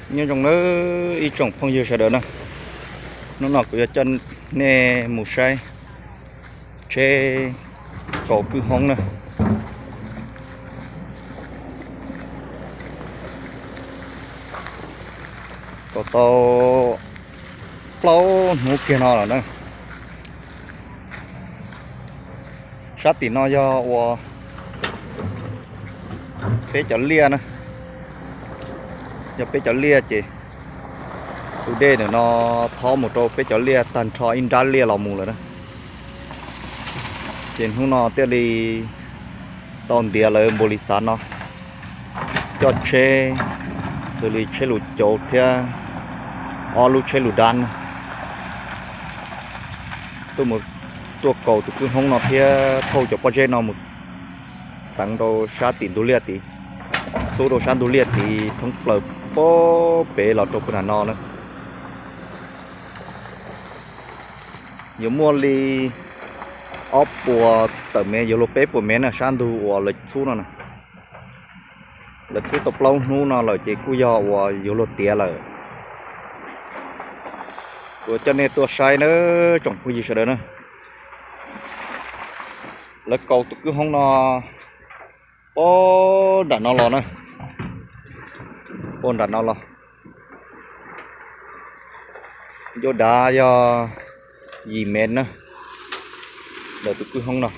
Nyob zoo nawb ib tsoom phooj ywg sawv daws na, hnub no kuv yuav coj nej mus saib tsheb kaus kwj hoob na. Kaus tau plaub hnub kiag no lawm na. Sab tim no yog ua peb cov liaj na, yog peb cov liaj ces tus dej ntawm no thob mus rau peb cov liaj tag nrho ib nrab liaj los mus lawm na. Ces hnub no thiaj li tau ntiav lawv npaum li xav no, coj tsheb xws li tsheb lus cauv thiab ob lub tsheb lus dab na, tuaj mus, tuaj kaus tus kwj hoob no thiab thauj cov pob zeb no mus teev rau sab tim ntug liaj tid, txhub rau sab ntug liaj tid thoob plaws pob pem los rau puag nram no na. Yuav muaj li ob puas tawm mev, yuav luag peb puas mev na, sab ntug uas lawv txhub no na. Lawv txhub tau plaub hnub no lawm ces kuj yog uas yuav luag tiav lawm. Kuv coj nej tuaj saib nawb tsoom phooj ywg sawv daws na. Lawv kaus tus kwj hoob no puag nram no los na, puag nram no los, ncauj dav yog yim mev na, ntawm tus kwj hoob no.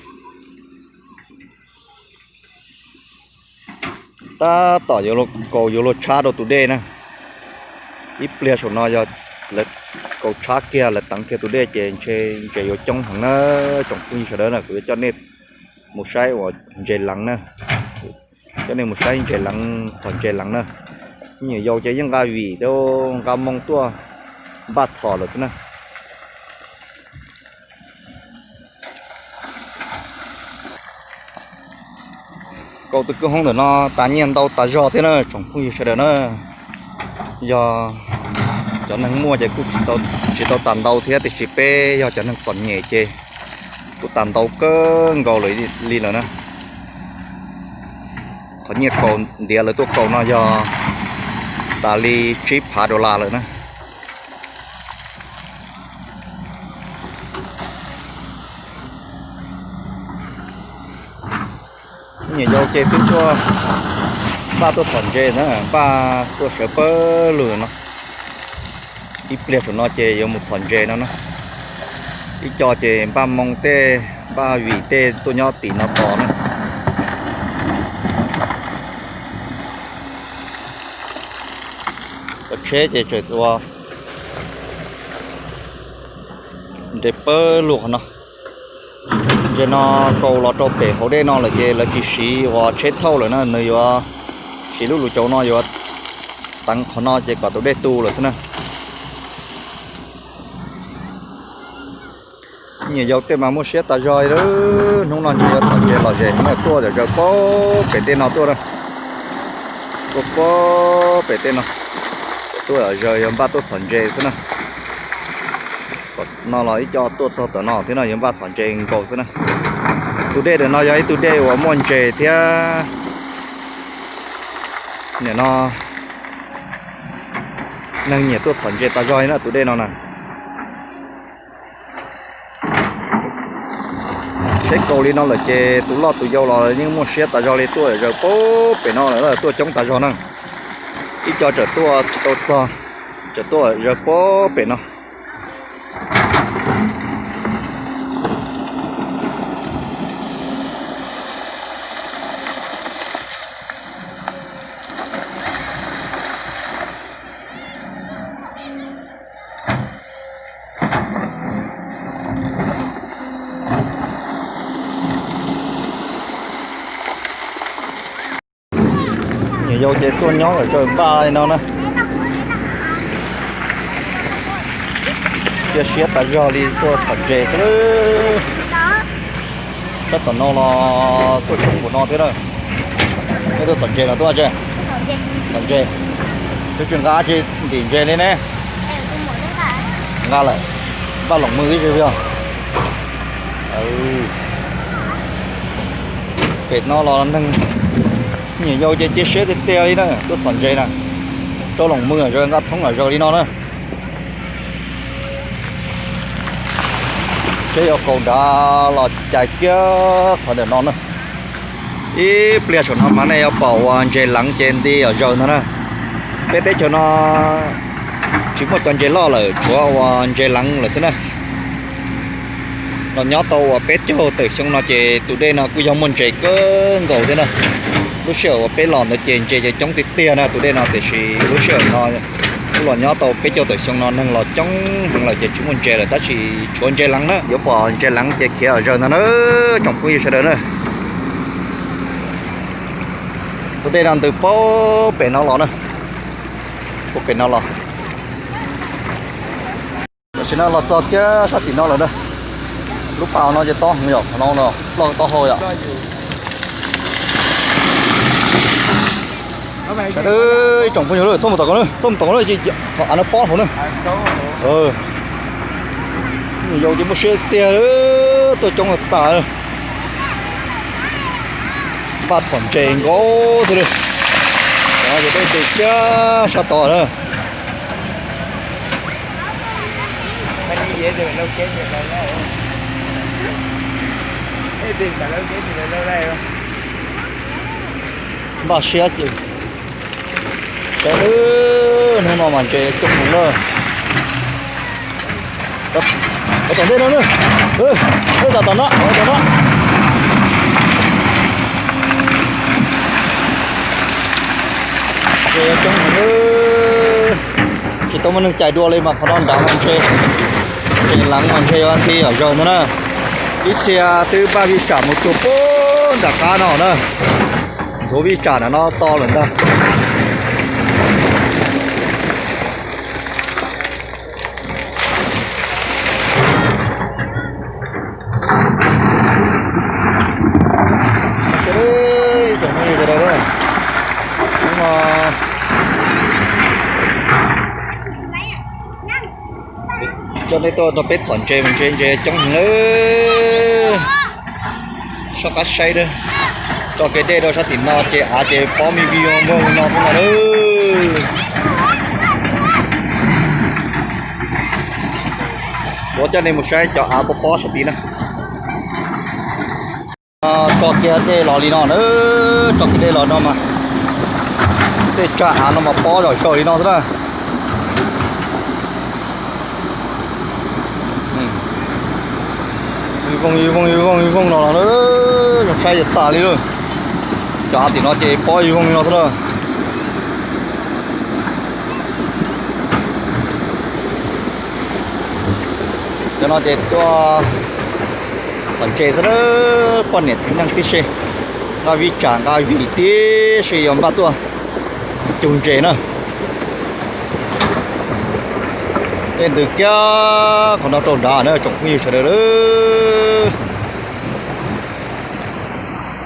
Tab tom yuav luag kaus yuav luag tshab rau tus dej na. Ib pliag saum no yog lawv kaus tshab kiag lawv teev kiag tus dej ces ntshe ntses yuav coob heev na. Tsoom phooj ywg sawv daws na, kuv yuav coj nej mus saib uas ntses leev na, coj nej mus saib ntses leev, txhom ntses leev na. Nyuam yaus ces yeej nqa vim, nqa moo tuaj npaj txhom lawm xwb na. Kaus tus kwj hoob ntawm no tas nyiaj ntau tas zog thiab na tsoom phooj ywg sawv daws na. Yog cov neeg muaj ces kuj tsis tau tas ntau thiab, tiam sis peb yog cov neeg txom nyem ces kuj tas ntau kawg nkaus lawm li lawm na. Qhov nyiaj kaus ntiav lawv tuaj kaus no yog tas li tsib phav dollar lawm na. Nyuam yaus ces twb tuaj npaj tuaj txhom ntses na, npaj tuaj sawv pawg lug no. Ib pliag saum no ces yuav mus txhom ntses no na. Ib co ces npaj moo tej, npaj vim tej tuaj nyob tim no tos na. Cov tsheb ces tseem ua nres pawg lug qhov no. Ntses no kaus los rau pem hauv dej no lawm ces lawv tsis siv ua tsheb thauj lawm na, nws yuav siv lub lus cauv no yuav teev qhov no ces kom tus dej tu lawm xwb na. Nyuam yaus tej mas muaj siab tas zog, hnub no ntshe yuav txhom ntses lom zem, tuaj zom zaws puag pem tej no tuaj, tuaj puag pem tej no, tuaj zom zaws yog npaj tuaj txhom ntses xwb na. Tom no los ib co tuaj txog tom no thiab no yuav npaj txhom ntses nkaus xwb na. Tus dej ntawm no yog ib tug dej uas muaj ntses thiab, nim no neeg nyiam tuaj txhom ntses tas zog na tus dej no na. Tsheb kaus li no lawm ces tus loj tus yau los yeej muaj siab tas zog li, tuaj zom zaws puag pem no lawm, tuaj coob tas zog na. Ib co tseem tuaj tsis tau txog, tseem tuaj zom zaws puag pem no. Nyuam yaus ces tuaj nyob lawm tsaws npaj li no na. Cia siab tas zog li tuaj txhom ntses xwb. Sab tom no los tuaj coob npaum no thiab na. Nej tuaj txhom ntses los tuaj txhom ntses? Twb tsis nqa tsi ntim ntses li ne. Nqa lawm, npaj loos mws tib si yog. Pem no los neeg nyuam yaus ces cia siab tiag tiag li na, tuaj txhom ntses na. Rau loos mws zog nqa thoob zom zaws li no na. Tsheb yuav kaus nrad los cais kiag qhov ntawm no na. Ib pliag saum no mas nej yuav pom uas ntses leev ces nti zom zaws ntag na. Peb teb chaws no tsis muaj cov ntses loj lawm, tshuav uas ntses leev lawm xwb na. Los nyob tau uas peb caug tawm xyoo no ces tus dej no kuj yog muaj ntses kawg nkaus thiab na. Lub sij hawm uas peb los ntawd ces ntses ces coob tiag tiag na tus dej no, tiam sis lub sij hawm no kuj los nyob tau peb caug tawm xyoo no neeg los coob heev lawm ces tsis muaj ntses lawm tab sis tshuav ntses leev na. Yuav pom ntses leev ces khiav zom zaws ntag na, tsoom phooj ywg sawv daws na. Tus dej no ntws puag pem no los na, puag pem no los. Tam sim no los txog kiag sab tim no lawm na. Lub pas no ces tob heev yom, qhov no no ploj taub hau yom. Sawv daws ib tsoom phooj ywg, txhob mus tom ko na, txhob mus tom ko na, av no pob hauv na. Yau ces muaj siab tiag, tuaj coob tas. Npaj txhom ntses nkaus xwb li. Cov no ces dej nti kiag sab tod na. Npaj siab ces, hnub no mas ntses coob heev na. Tom ntej no, tom no, tom no. Ntses coob heev, tsis tau muaj neeg cais dua li mas qhov no nrad mas ntses, ntses leev mas ntses yuav nti zom zaws ntag na. Ib txhia twb npaj vij tsam mus cuag puag nram qab no na. Nthuav vij tsam nram no to lawm ntag. Coj nej tuaj nrog peb txhom ntses mas ntses, ntses coob heev lawm. Soj qab saib, tso kev dej rau sab tim no ces av ces pob me vij voog no xwb ntag lauj. Kuv coj nej mus saib cov av pob pob sab tid na. Tso kiag dej los li no na, tso kiag dej los no mas tej tsag av no mas pob zom zaws li no xwb na. Ib voog ib voog ib voog ib voog no los na, zoo saib tas li lauj. Cov av tim no ces pob ib voog li no xwb na. Cov no ces tuaj txhom ntses xwb na, poj niam txiv neej tib si, nqa vij tsam nqa vij tib si yuav npaj tuaj cug ntses na. Dej ntws kiag qhov no rau nrad na tsoom phooj ywg sawv daws.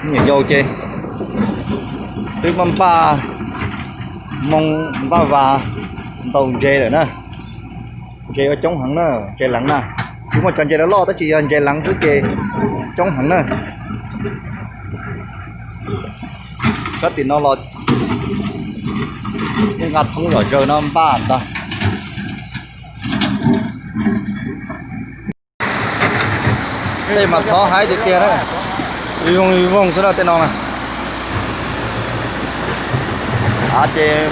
Nyuam yaus ces twb npaj npaj moo npaj vas ntaus ntses lawm na. Ntses ua coob heev na, ntses leev na. Tsis muaj cov ntses loj loj tab sis yog ntses leev xwb ces coob heev na. Sab tim no los yeej nqa thoob zom zaws no npaj ntag. Tej mas thov haib tiag tiag na. Ib voog ib voog xwb na tej no na. Av ces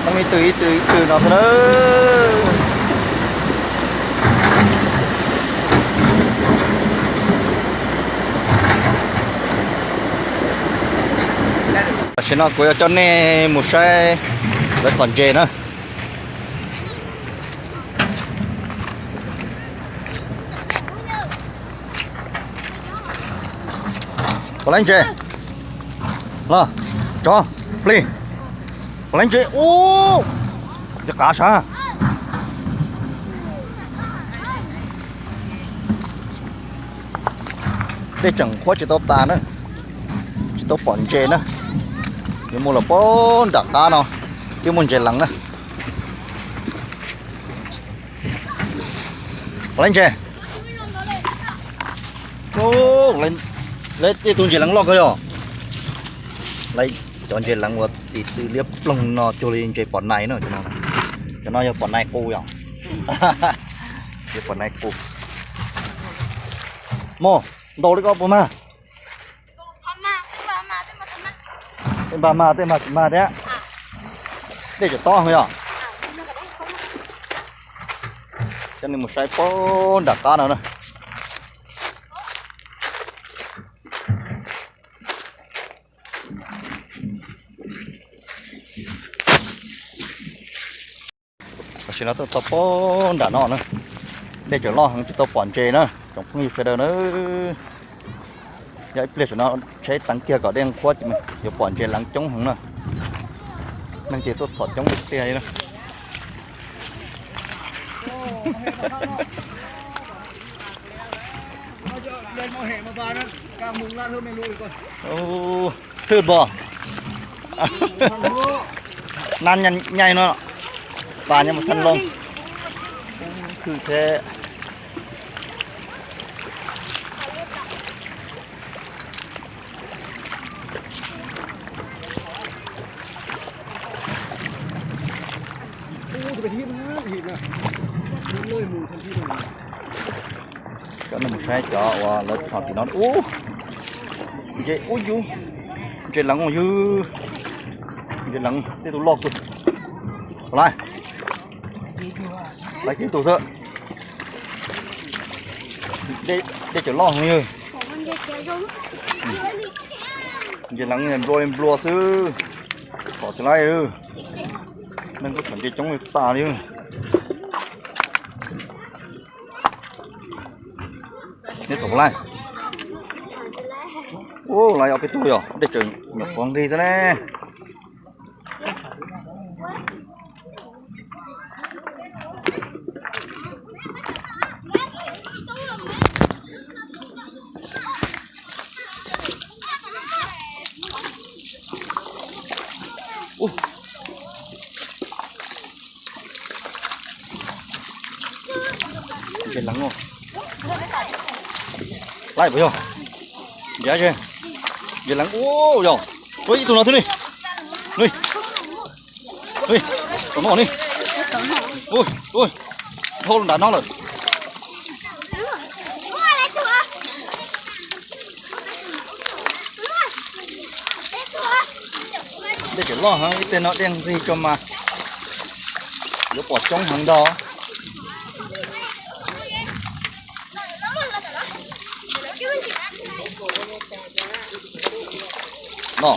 poob ib tw ib tw ib tw no xwb na. Tam sim no kuv yuav coj nej mus saib lawv txhom ntses na. Pom lawv ntses los, tsov plig, pom lawv ntses ub, cov qav sav. Dej tseem qhuav tsis tau tas na, tsis tau pom ntses na. Yuav mus lawm puag nram qab no thiaj muaj ntses leev na. Pom lawv ntses, lawv tej tus ntses leev loj kawg yog. Lawv cov ntses leev uas Xwb liab ploog no cuag li ntses pom nais no. Cov no yog pom nais qus yom. Yog pom nais qus. Mog, ntau li koj puas mag? Tej mag mag, tej mag tsis mag thiab. Dej tseem tob heev yom. Coj nej mus saib puag nram qab no na. Tam sim no tuaj txog puag nram no na, dej tseem loj heev tsis tau pom ntses na tsoom phooj ywg sawv daws na. Yog ib pliag tam no tsheb teev kiag kom dej qhuav ces yuav pom ntses leev coob heev na. Neeg ces tuaj txhom coob tiag tiag li na. Thwj npo. Nab nyaij no, pas nyob mus thaj loo. Thwj thiab. Coj nej mus saib cov uas lawv txhom tim no ub. Ntses ub yus, ntses leev yus, ntses leev tej tus loj kawg. Laiv, laiv tib tug xwb. Dej tseem loj heev yog. Ntses leev nplua nplua xwb, txhom tsis laib. Neeg kuj txhom ntses coob li tas li. Neb txhom puas laib? Ub, laib ob peb tug yog dej tseem nyuam qhuav nqig xwb ne. Ntses leev, laib puas yog? Ntses, ntses leev ub yog. Ib tug no thiab ne. Tom no ne. Ui, ui, dhau nram no lawm. Dej tseem loj heev, ib teg no dej nqig tso mas yuav pom coob heev ntag. No,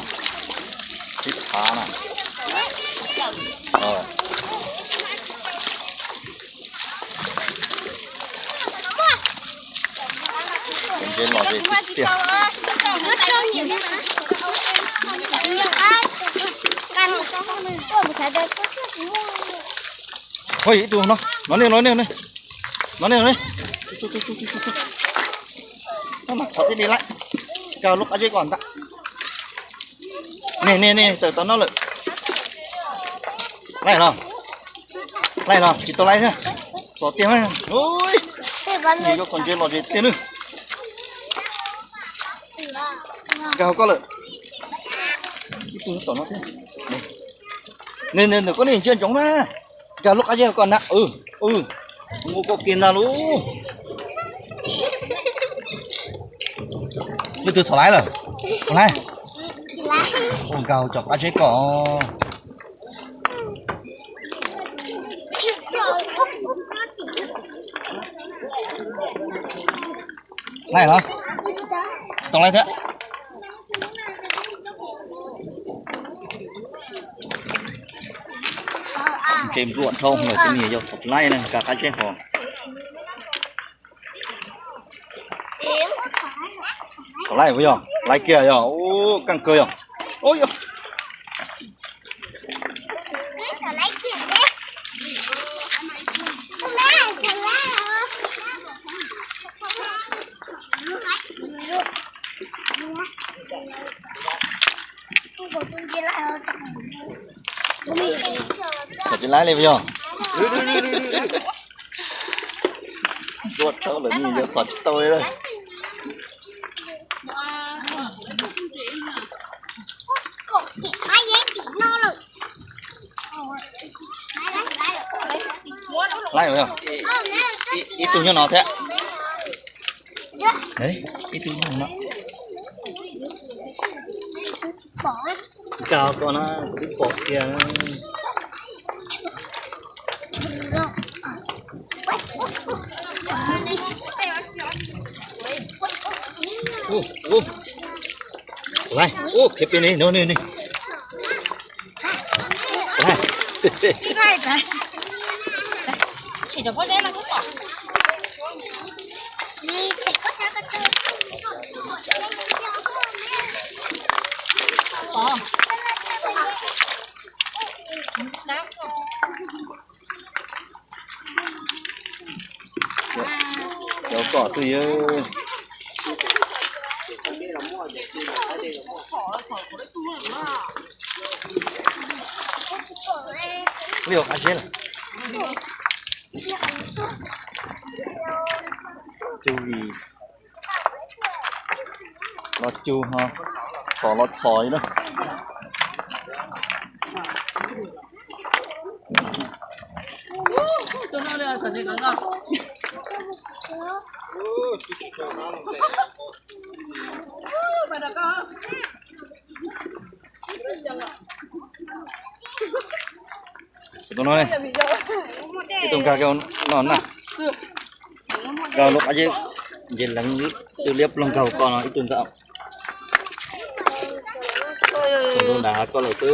sib phav na. Ntses los ze tiag tiag. Ho ib tug no, no ne, no ne, no ne, no ne. Mas txhom tib di laib, kag lub qab zeb ko ntag. Ne ne ne, tawm tau no lawm. Laib los, laib los tsis tau laib thiab. Txom tiag na. Ui, nws yuav txom ntses los ze tiag na. Nkag hauv koj lawm. Ib tug tom no thiab. Nws nws nws koj niag ntsia ntsoov na. Nkag lub qab zeb hauv koj na. Mus koj kiag ntag lauj. Leej twg txhom laib lawm? Laib. Ua nkag hauv cov qab zeb koj. Laib los? Tsis tau laib thiab. Ntses npluam dhau lawm ces nws yuav txhom tsis laib na, nkag qab zeb ho. Txhom laib puas yog? Laib kiag yog, ub, keej kawg yog. Ub yog. Txhom tsis laib li puas yog? Npluam dhau lawm nws yuav txhom tsis tau li lawm. Laib, ib tug nyob no thiab. Ib tug nyob no. Nkag ko na, kuv twb pom kiag. Ub, ub. Laib, ub, khiav pem ni, no ni ni. Laib. Cov kom xwb yog. Ub, yog qab zeb lawm. Cug vim los cug ho, txhom los txhom li na. Tus no, ib tug nkag no na. Nkag lub qab zeb, nce leev twb liab ploog nkag ko no ib tug nkag. Tus nroo nram hav ko lawm xwb.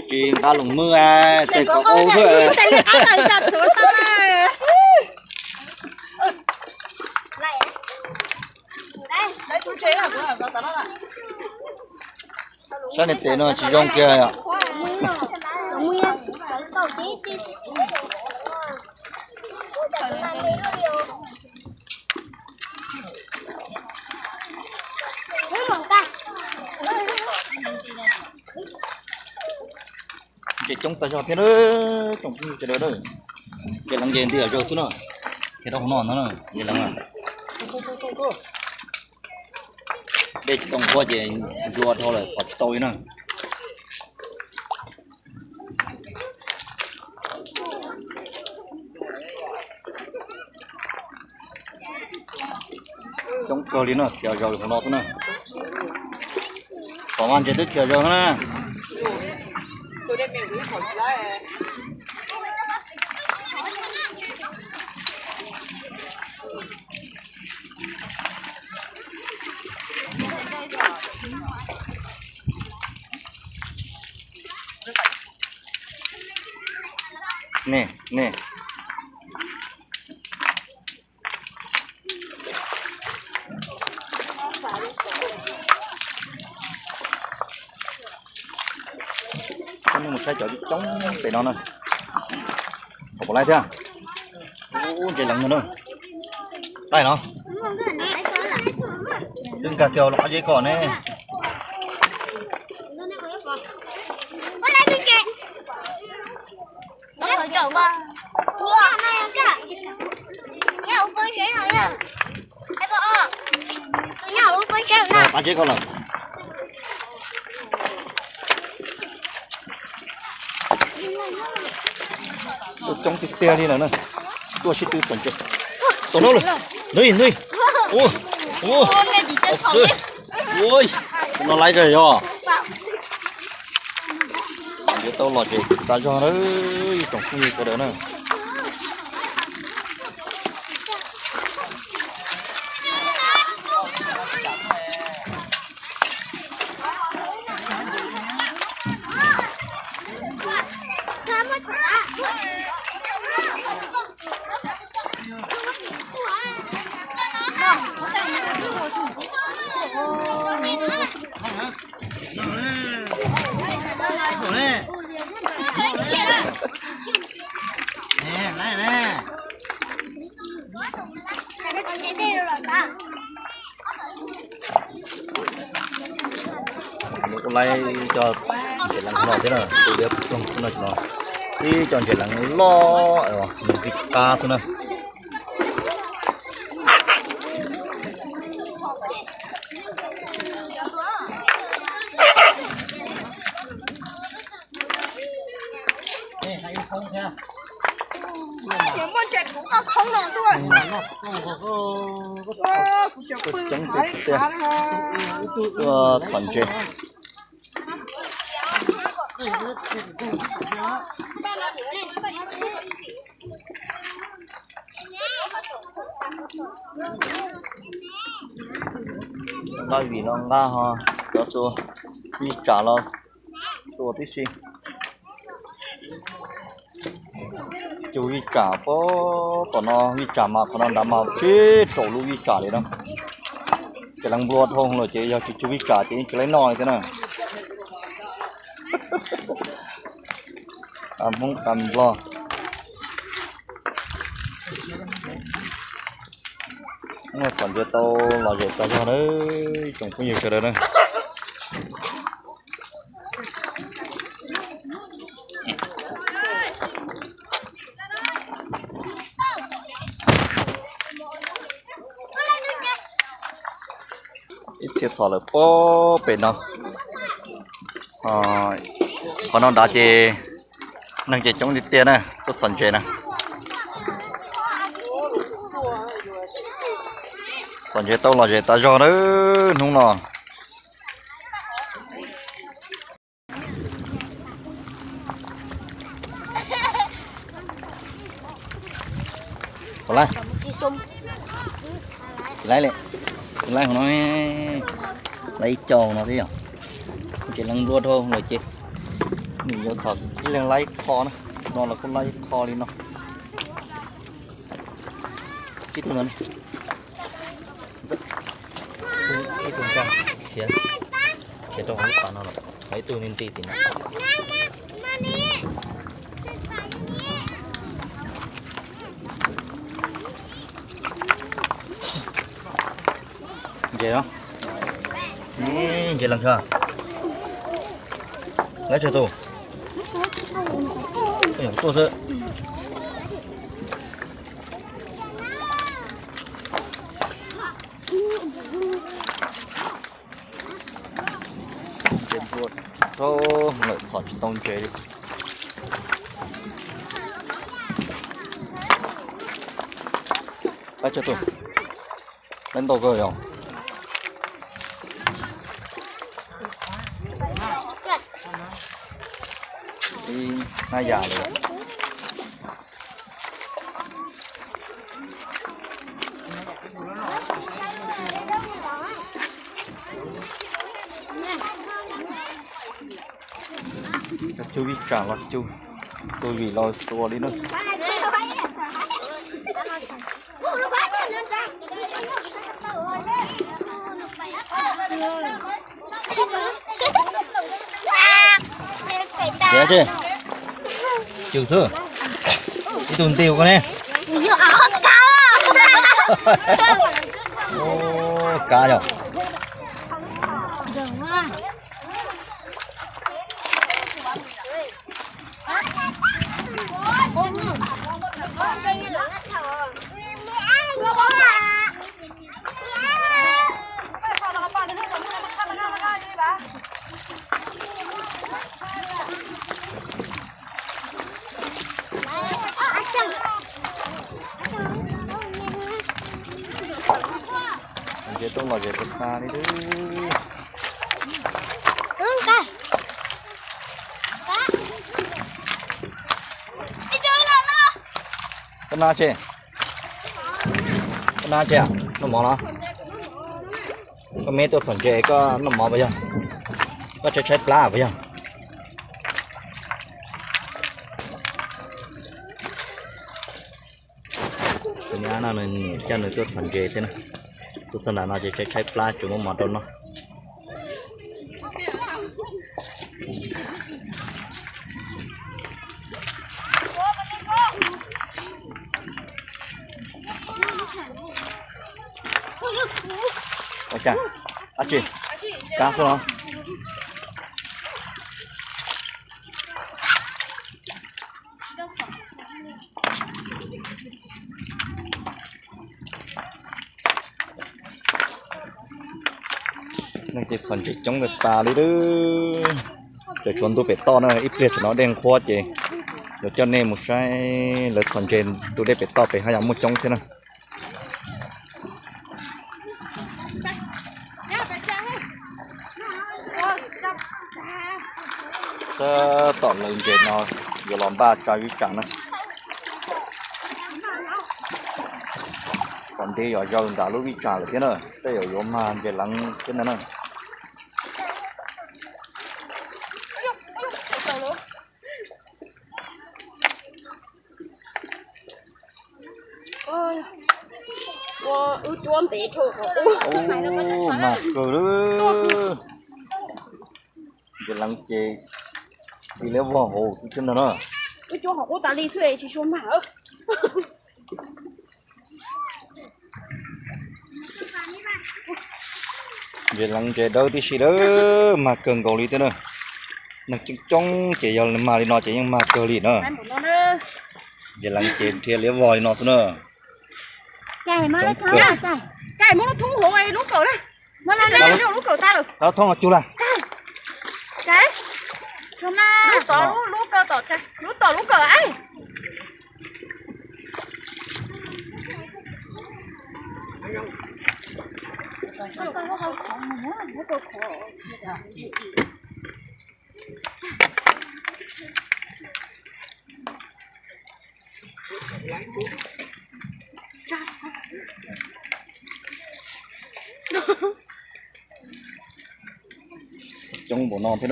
Tsis nqa los muab tes qos qau xwb. Saib niag tes no tsis zoo kiag yom. Ntses coob tag zog thiab na, tsoom phooj ywg sawv daws na. Ces leev ces nti zog xwb na. Ces rau hauv no ntag na, ces leev na. Dej tsis tau nqhuab ces nplua dhau lawm, thov tsis tau li na. Coob kawg li no, khiav zaus hauv no xwb na. Tom mas ntses twb khiav zaus na. Ne, ne. Coj nej mus saib cov coob pem no na. Thaum puas laib thiab. Ub, ntses leev no na. Laij no. Twb nkag kiag los qab zeb ko ne. Qab zeb ko lawm. Tuaj coob tiag tiag li lawm na. Tuaj sib tw txom ntses. Txom no lawm. Nws, nws. Ua, ua. Ua, no laib kawg yog. Yuav tau los tsev tag zog na, ib tsoom phooj ywg sawv daws na. Nws kuj laib cov ntses leev no thiab na, tus liab ploog xwb no, ib co ntses leev loj, nws nqis qab xwb na. Muaj ntses koj khoob no tuaj. Coob tiag tiag. Tuaj txhom ntses. Nqa vim los nqa ho, cov xua vij tsam los xua tib si. Cug vij tsam pob tom no, vij tsam mas qhov no nrad mas tsib rau lub vij tsam li no. Ces leej nplua dhau lawm ces yog tsis cug vij tsam ces yeej tsis laib noj li thiab na. Qab Hmoob qab Nplog. Txom ntses tau lom zem tas zog na, tsoom phooj ywg sawv daws na. Ib txhia txhom lawm pob pem no. Qhov no nrad ces neeg ces coob tiag tiag na, tuaj txhom ntses na. Txom ntses tau lom zem tas zog na hnub no. Tsis laib li, tsis laib hauv no, laib ib co no thiab yom. Ces leej nplua dhau lawm ces nws yuav txhom ib leeg laib ib qho na, no los kuj laib ib qho li no. Ib tug no, ib tug nkag khiav, khiav rau hauv lub pas no lawm, ho ib tug nti nti tim no. Ntses no, ntses leej kawg, laib tsawg tus, tuaj xwb. Ces nplua dhau lawm txhom tsis tau ntses li. Laib tsawg tus, laib ntau kawg yom. Ib hnab yam li. Cog cug vij tsam los cug, xua vim los xua li na. Ces, cug xwb, ib tug nti koj ne. Kav yom. Ntses tuaj lom zem tas tas li. Koj nab tsi? Koj nab tsi? Noj mov los? Koj me tuaj txhom ntses koj noj mov puas yog? Koj tshaib tshaib plab puas yog? Tus nyab no nws niam coj nws tuaj txhom ntses thiab na. Tuaj txog nram no ces tshaib tshaib plab tsuas muab mov rau noj. Ua cas? Ab tsi, kab xwb los? Neeg ces txhom ntses coob tas tas li. Tseem tshuav ntu pem toj na, ib pliag tsam no dej nqhuab ces Yuav coj nej mus saib lawv txhom ntses tus dej pem toj pem haj yam muaj coob thiab na. Tab tom lawv ntses no yuav los npaj tsa vij tsam na. Tom ntej yog zaws nram lub vij tsam lawm thiab na, tej zaum yuav mag ntses leev thiab ntag na. Mag kawg li. Ntses leev ces tsis liab vog hauv xwb thiab ntag na. Ntses leev ntses dawb tib si lawm, mag kawg nkaus li thiab na. Neeg coob coob ces yog mag li no ces yeej mag kawg li na. Ntses leev ces dhia liab vog li no xwb na. Cov thoob no cug lawm. Coob npaum no thiab.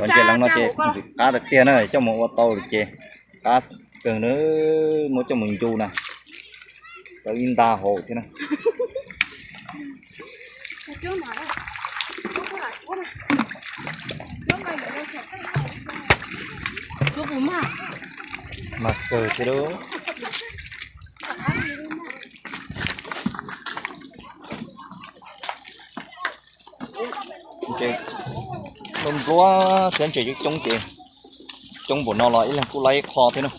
Ntses leev no ces ntxim qab tiag tiag na, coj mus ua tau lawm ces qab kawg na, muab coj mus ncu na, tau ib nta hauv thiab na. Mag kawg thiab lauj. Ntses nplua nplua thiab ntses coob coob ces coob npaum no los ib leeg kuj laib ib qho thiab na.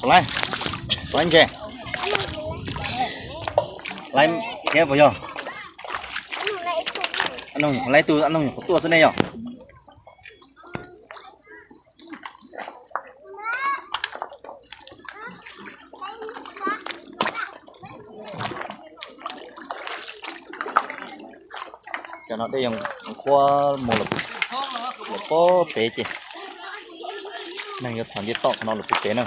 Laib, laib ntses, laib thiab puas yog? Laib tus, nyuam qhuav tuaj xwb ne yom. Cov no dej yeej qhuav mus lawm, lawm pem pem ces neeg yuav txhom nce toj qhov no lawm pem pem na.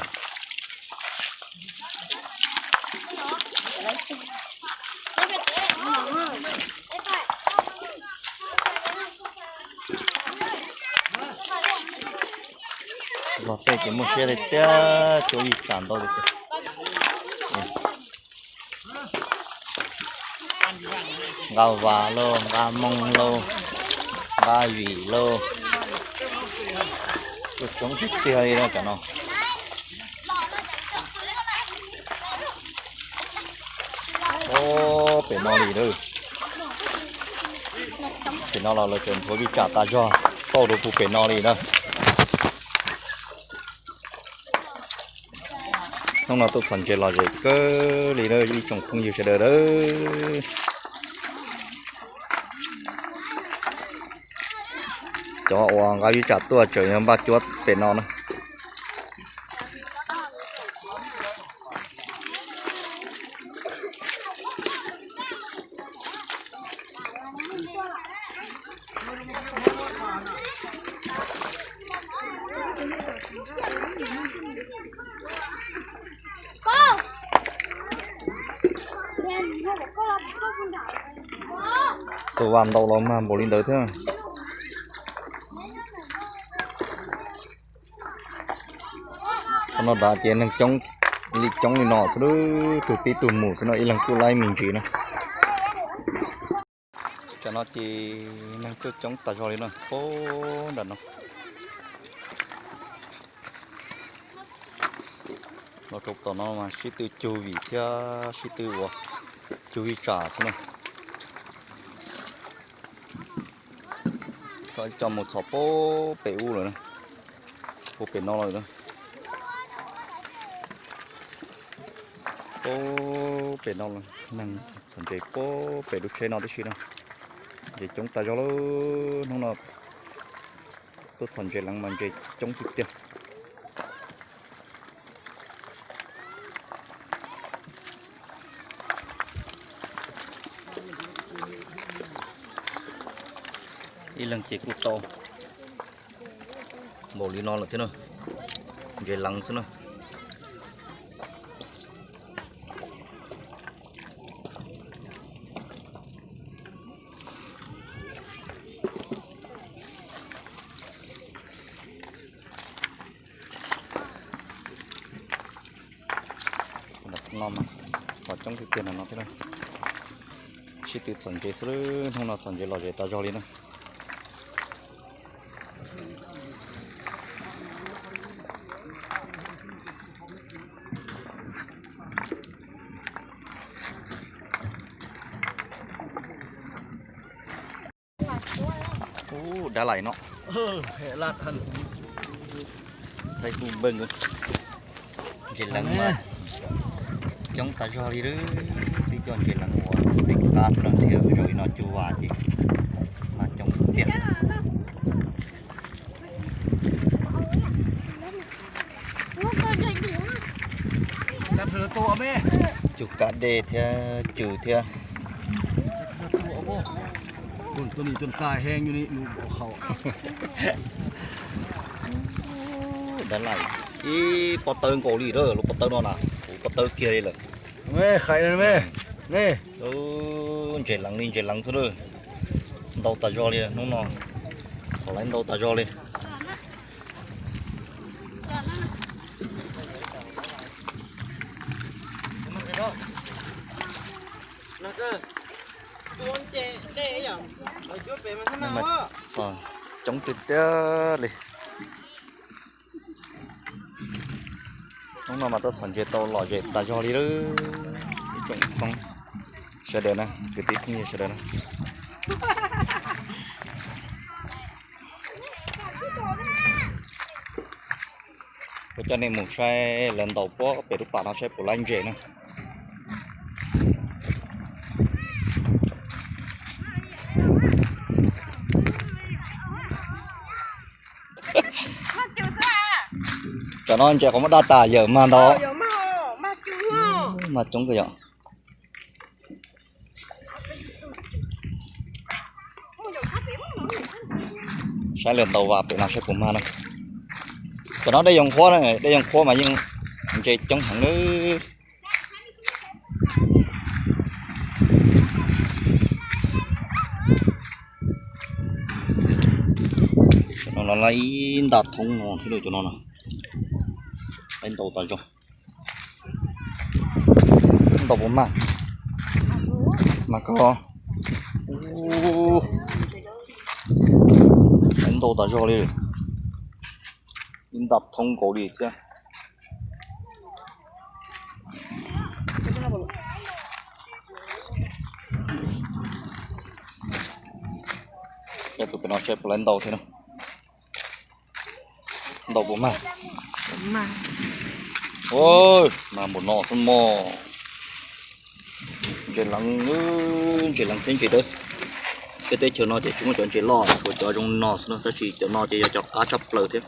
Los tej ces muaj siab tiag tiag, cuab vij tsam ntau tiag tiag. Nqa vas lauj, nqa moo lauj, nqa vim lauj, tuaj coob tiag tiag li cov no. Pem no li lawm. Pem no los lawv tseem nthuav vij tsam tas zog tau rau puag pem no li na. Hnub no tuaj txhom ntses los zem kawg li na ib tsoom phooj ywg sawv daws a. Cov uas nqa vij tsam tuaj tseem yog npaj cuab pem no na. Xus vas ntaus los mag npaum li ntawd thiab. Qhov no dav ces neeg coob li coob li no xwb, tug tib tug mus xwb no ib leeg kuj laib me ntsis na. Tam no ces neeg tuaj coob tas zog li no puag nram no. Los rau tom no mas sib tw cug vim thiab sib tw ua cug vij tsam xwb na. Txhom coj mus txhom puag pem ub lawm na, puag pem no lawm na. Pem no neeg txhom ntses pem lub tsheb no tib si no. Ntses coob tas zog lawm, hnub no tuaj txhom ntses leev mas ntses coob tiag tiag. Ib leeg ces kuj tau npaum li no lawm thiab na. Ntses leev xwb na. Ntawm no mas los coob tiag tiag ntawm no thiab. Sib tw txhom ntses xwb, hnub no txhom ntses lom zem tas zog li na. Ub, dab laim no. Thaij kuj npeej. Ntses leev mas coob tas zog li lawm, twb coj ntses leev uas ntxim qab xwb los nrhiav zaum li no cuj vas ces mas coob tiag. Cug kab dej thiab cws thiab. Dab laim ib pob tawb nkaus li lawm, lub pob tawb no na, kuv pob tawb kiag li lawm. Ntses leev li ntses leev xwb lawm. Ntau tas zog li hnub no, txhom lawv ntau tas zog li. Txhom coob tiag tiag li. Hnub no mas tuaj txhom ntses tau lom zem tas zog li lawm. Ib tsoom Hmoob sawv daws na, kwv tij phooj ywg sawv daws na. Kuv coj nej mus saib lawv ntaus puag pem lub pas no saib puas laib ntses na. Cov no ntses qhov muaj daj tas yawm mag ntau. Mag coob kawg yom. Saib lawv ntaus vas pem no saib puas mag na. Cov no dej yoo qhuab na, dej yoo qhuab mas yeej ntses coob heev nawb. Cov no lawv ib nta thoob no thiab cov no, ib ntau tas zog. Ntau puas mag? Mag kawg. Ib ntau tas zog li. Ib nta thoob nkaus li thiab. Tus pem no saib puas laib ntau thiab na. Ntau puas mag? Mag npaum no xwb mog. Ntses leev, ntses leev thiab ntses dawb. Tej teb chaws no ces tsis muaj cov ntses loj, tshuav cov zoo no xwb na, tab sis cov no ces yog cov qab tshaj plaws thiab.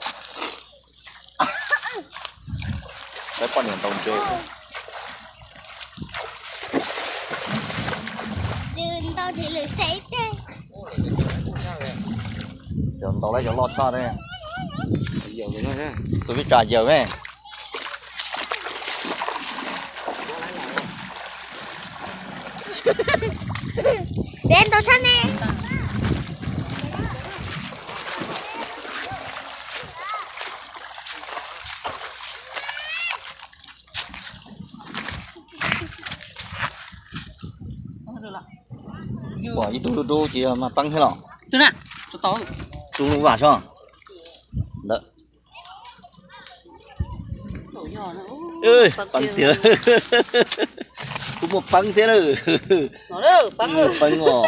Saib poj niam ntaus ntses. Cov ntaus lawm cov loj tshaj ne. Xus vij tsam yawm me. Peb ntau tshaj ne. Pom ib tug dub dub ces yog mag peeb thiab los? Tub vam tso. Ntawd. Peeb tiag. Kuj muaj peeb thiab lawm. Peeb os.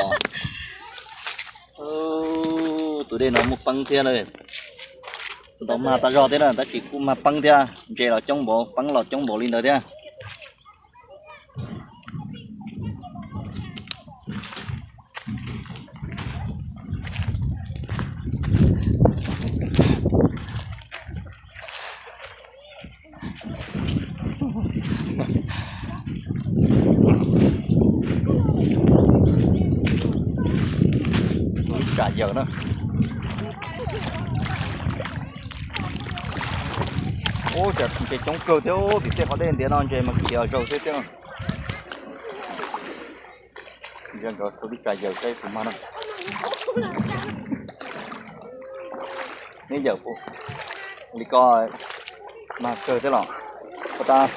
Tus dej no muaj peeb thiab lawm. Ntau mag tas zog thiab na, tab sis kuj mag peeb thiab, ntses los coob npaum, peeb los coob npaum li ntawd thiab. Yawm na. Ub, cas ntses coob kawg thiab, tim tej qhov dej ntiav no ntses mas khiav zaus xwb thiab no. Ntsia nkawd xub li cas yawm saib puas mag na. Neb yawm li ko mag kawg thiab los? Puas tas?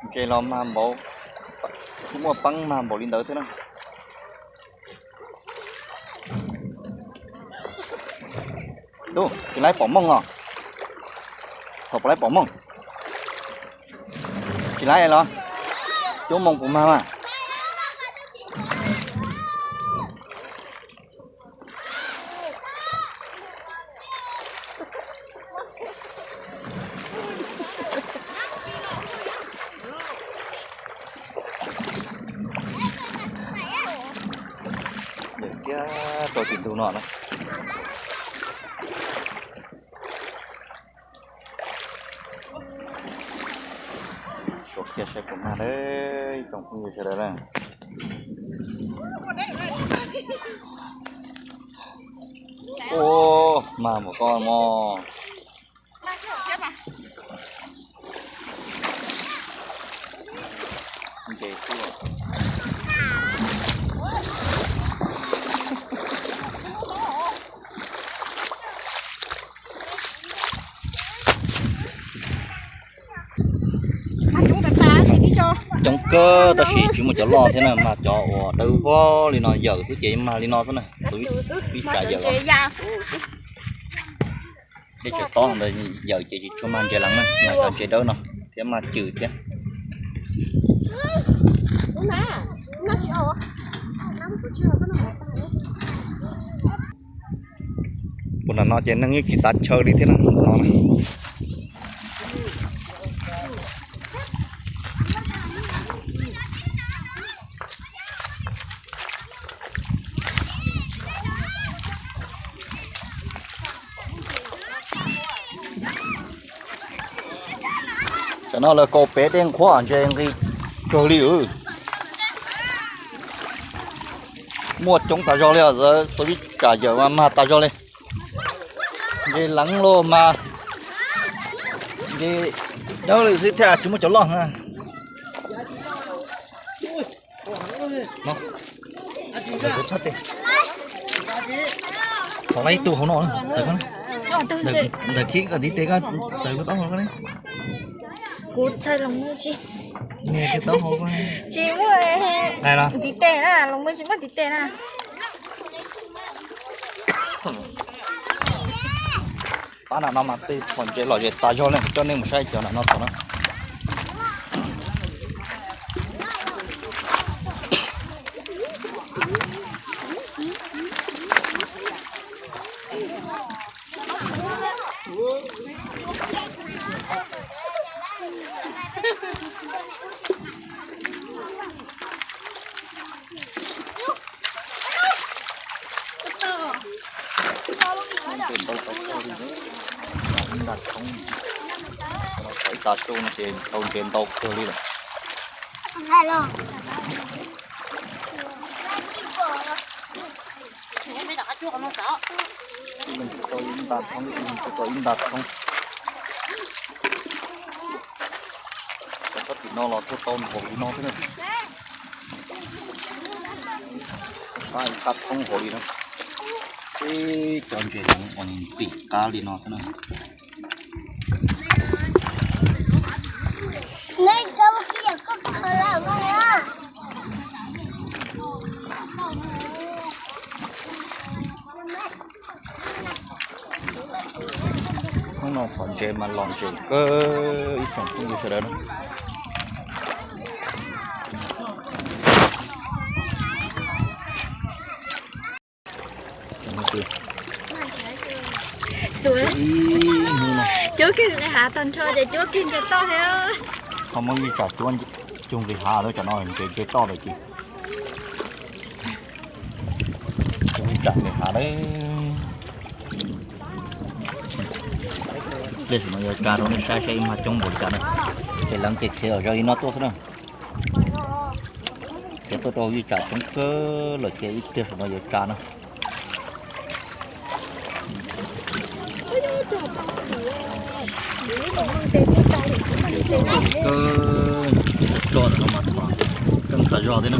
Ntses los mag npaum, kuj muaj peeb mag npaum li ntawd thiab na. Tub, tsis laib pom mooj los? Txhom puas laib pom mooj? Tsis laib los? Cuab mooj puas mag mas? Yawm kiag rau tim ntug no na. Suav kiag saib puas mag na, ib tsoom phooj ywg sawv daws na. Ub, mag npaum ko mog. Ntses xwb. Coob kawg tab sis tsis muaj cov loj thiab na, mag cov uas dawb vog li no, yawm xwb ces mag li no xwb na, tus vib tsam yawm los. Dej tseem tob ntawd yawm ces tsis tshua mag ntses leev na, mag cov ntses dawb no thiab mag cwm thiab. Ua nram no ces neeg yeej tsis txav chaw li thiab no. Tam no lawv kaus pem dej nqhuab ntses nqis kawg li. Muaj coob tas zog li os, xov vib tsam yawm mas mag tas zog li. Ntses leev los mas ntses dawb li xwb thiab tsis muaj cov loj. Thov lawv ib tug hauv no, ntawm khib koj ntiv tes koj tawm lub taub hau ko. Kuv txhais los tsis, tsis muaj ntiv tes na, los tsis muaj ntiv tes na. Pab nram no mas tej txhom ntses lom zem tas zog li, coj nej mus saib cov nram no txhom na. Ntses ntau tas zog li, ib nta thoob, ib tas su no ces tau ntses ntau kawg li lawm. Tau ib nta thoob, tau ib nta thoob. Cov sab tim no los tuaj tau npaum li no xwb na. Ib qab thoob npaum li no. Ib cov ntses uas ntxim qab li no xwb na. Hnub no txhom ntses mas lom zem kawg ib tsoom phooj ywg sawv daws na. Cuab kiag nqis hav tag nrho ces cuab kiag ntses toj thiab. Ho muab vij tsam cuab cug nqis hav lawm, tsam no ntses ntses toj lawm ces cuab vij tsam nqis hav lawm. Ib pliag saum no yuav tsa rau nej saib saib ib mag coob npaum li cas na. Ces leev ces khiav zoj li no tuaj xwb na. Khiav tuaj rau vij tsam coob kawg lawm ces ib pliag saum no yuav tsa na. Kawg, tso no mas txhom keej tas zog thiab na.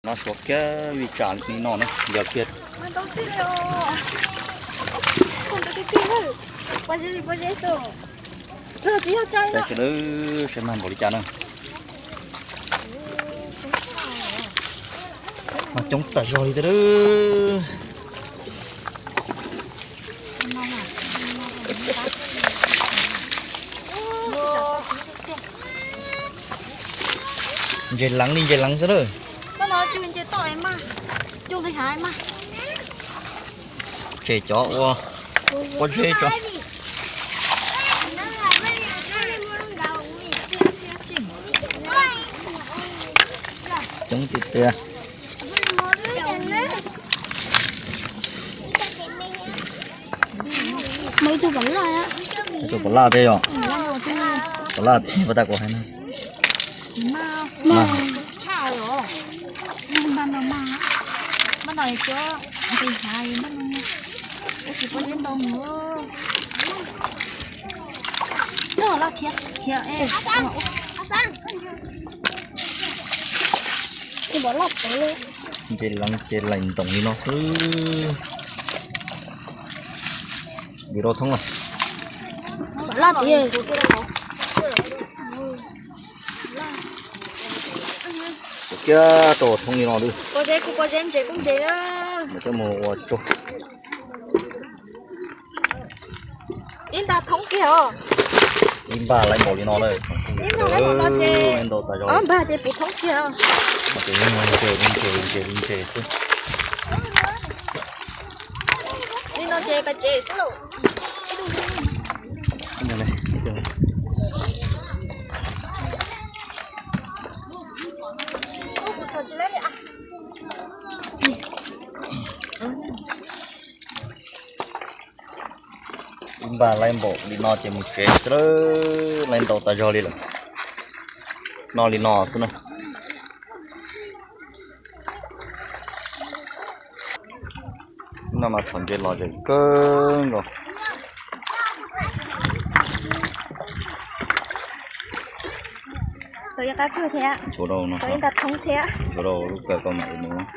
No suav kiag vij tsam li no na, yog kiag. Saib sawv daws saib mag npaum li cas na. Mag coob tas zog li thiab. Ntses leev li ntses leev xwb na. Tseg cov ua pob zeb tso. Coob tiag tiag. Tus pov laj thiab yom. Pov laj, pov laj, pov laj kuv hais na. Ntses leev ces laim ntoos li no xwb. Vim rau thoob los. Kiag rau thoob li no. Coj mus ua tsuag. Ib nta thoob kiag os. Ib npag laib npaum li no lawm. Ib npag laib npaum no ces, ob npag ces puv thoob kiag os. Ntses, ntses, ntses, ntses xwb. Li no ces pais tsev xwb lauj. Ib npag laib npaum li no ces mus tsev xwb, laib ntau tas zog li lawm. Noj li no xwb na. No mas txhom ntses los zem kawg nkaus. Nchuav rau no, nchuav rau lub kawm koj mam li mus.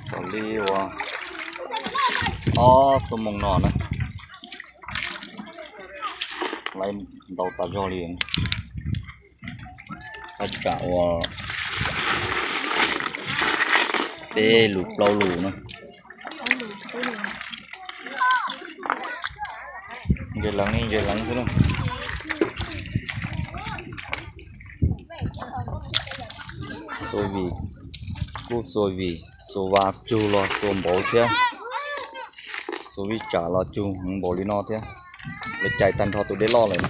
Txog li uas ob xuab moos no na, laib ntau tas zog li. Thaj tsam uas peb lus plaub lus na. Ntses leev li ntses leev xwb na. Xua vim, kuj xua vim, xua va cug los xua npaum thiab. Xua vij tsam los cug heev npaum li no thiab. Lawv cais tag nrho tus dej loj lawm.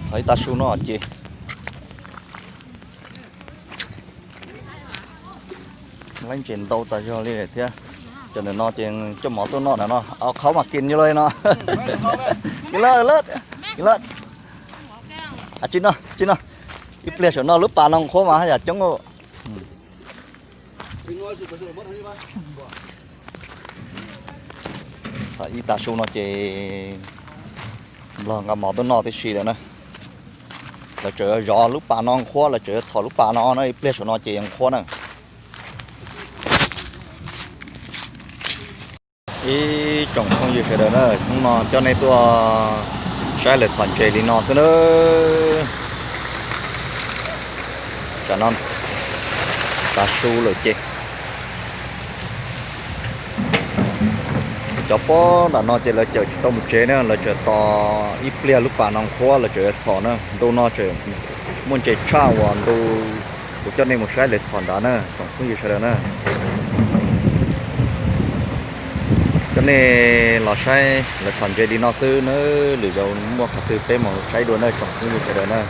Txog ib tag su no ces laib ntses ntau tas zog li lawm thiab. Cov ntawm no ces coj mov tuaj noj ntawm no, qhov mas kim li no. Kim lawm, kim lawm. Tsis no, tsis no. Ib pliag saum no lub pas no qhuav mas haj yam coob. Txog ib tag su no ces nplog nqa mov tuaj noj tib si lawm na. Lawv tseem yuav zov lub pas no qhuav, lawv tseem yuav txhom lub pas no na, ib pliag saum no ces yuav qhuav na. Ib tsoom phooj ywg sawv daws na, hnub no coj nej tuaj saib lawv txhom ntses li no xwb na. Tsam no tav su lawm ces Cov pob nram no ces lawv cawm tsis tau mus tsev na, lawv tseem tos ib pliag lub pas no qhuav lawv tseem yuav txhom na. Ntu no tseem muaj ntses tshaj uas ntu kuv coj nej mus saib lawv txhom nrad na tsoom phooj ywg sawv daws na. Coj nej los saib lawv txhom ntses li no xwb na, lwm zaus muaj qhov twg peb mus saib dua na tsoom phooj ywg sawv daws na.